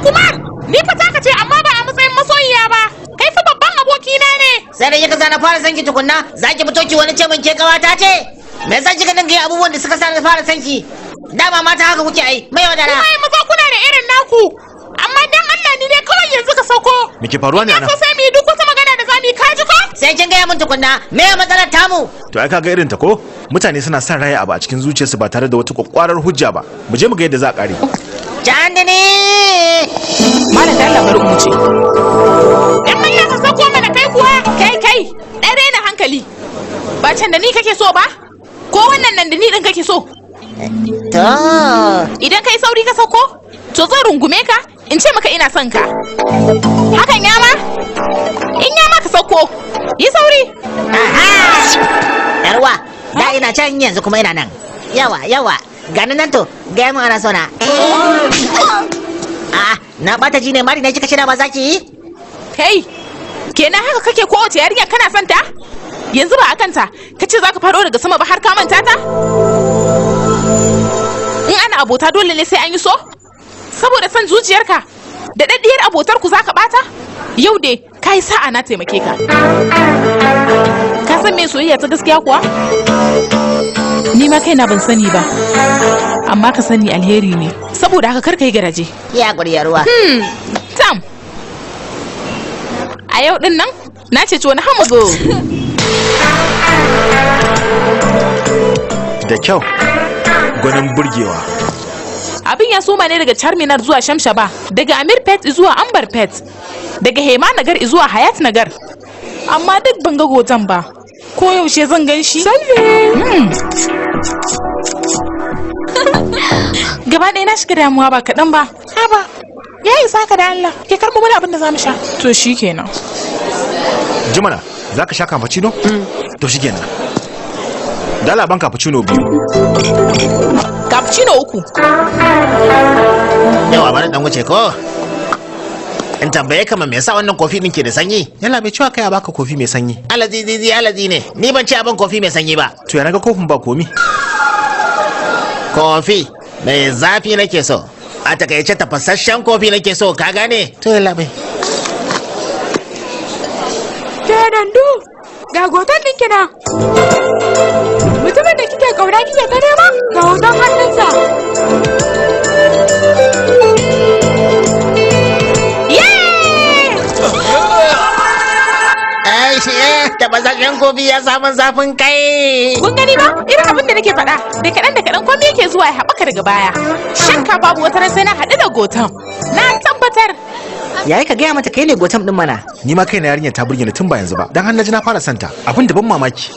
Kumar, ni fa taka ce amma ba a matsayin masoyiya ba. Kai fa babban abokina ne. Sai da kika sa na fara sanki tukunna, za ki fito ki wani ce min ke kawata ce? Me yasa kika dinga yin abubuwan da suka sa na fara sanki? Dama mata haka kuke ai, mai wadara. Kuma maza kuna da irin naku. Amma dan Allah ni dai kawai yanzu ka sauko. Me ke faruwa ne Ina anan? so sai mu yi duk wata magana da zamu yi, ka ji ko? Sai kin gaya min tukunna, me ya matsalar tamu? To ai kaga irin ta ko? Mutane suna son raya abu a cikin zuciyarsu ba tare da wata kwakwarar hujja ba. Mu je mu ga yadda za a kare. Chandini! Malam da Allah bari mu wuce. Dan Allah ka sauko mana kai kuwa. Kai kai, ɗan raina hankali. Ba can da ni kake so ba? Ko wannan nan da ni ɗin kake so? To, Idan kai sauri ka sauko, to zan rungume ka in ce maka ina son ka. Hakan ya ma? In ya ma ka sauko, yi sauri. Aha! Yarwa, da ina can yanzu kuma ina nan. Yawa, yawa, gani nan to, gaya min ana sona. A'a, na bata ji ne mari ne kika shirya ba za ki yi? Kai, kenan haka kake kowace yarinya kana son ta? Yanzu ba a kanta, ka ce za ka faɗo daga sama ba har ka manta ta? In ana abota dole ne sai an yi so? Saboda son zuciyarka, da daddiyar abotar ku za ka ɓata? Yau dai, ka yi sa'a na taimake ka. Ka san me soyayya ta gaskiya kuwa? Ni ma kaina ban sani ba, amma ka sani alheri ne. Saboda haka kar ka yi garaje. Ya guri yarwa. Tam. A yau din nan na ceci wani hamazo. Da kyau. Gwanin burgewa. Abin ya soma ne daga Charminar zuwa Shamshaba, daga Amir Pet zuwa Ambar Pet, daga Hema Nagar zuwa Hayat Nagar. Amma duk ban ga gotan ba. Ko yaushe zan gan shi? Salve! Gaba ɗaya na shiga damuwa ba kaɗan ba. Haba. Ya isa ka da Allah. Ke karɓo mana abin da zamu sha. To shi kenan. Jimana, za ka sha cappuccino? To shikenan. Dala ban cappuccino biyu. Cappuccino uku. Yawa bari dan wuce ko? In tambaye ka ma me yasa wannan kofi din ke da sanyi? Yalla bai cewa kai a baka kofi mai sanyi. Alazi zizi alazi ne. Ni ban ci abin kofi mai sanyi ba. To ya naga kofin ba komi. Kofi mai zafi nake so. A takaice tafasasshen kofi nake so, ka gane? To yalla bai. Ke Nandu, ga goton ɗinki nan. Mutumin da kike kauna kike ta nema ga hoton hannunsa. Ai shi tafasasshen kofi ya samu zafin kai. Kun gani ba? Irin abin da nake faɗa. Da kaɗan da kaɗan komai yake zuwa ya haɓaka daga baya. Shakka babu wata ran sai na haɗu da goton. Na tabbatar. Yayi ka gaya mata kai ne gotam din mana. Ni ma kaina yarinyar ta burge ni tun ba yanzu ba. Dan har naji na fara santa. Abin da ban mamaki.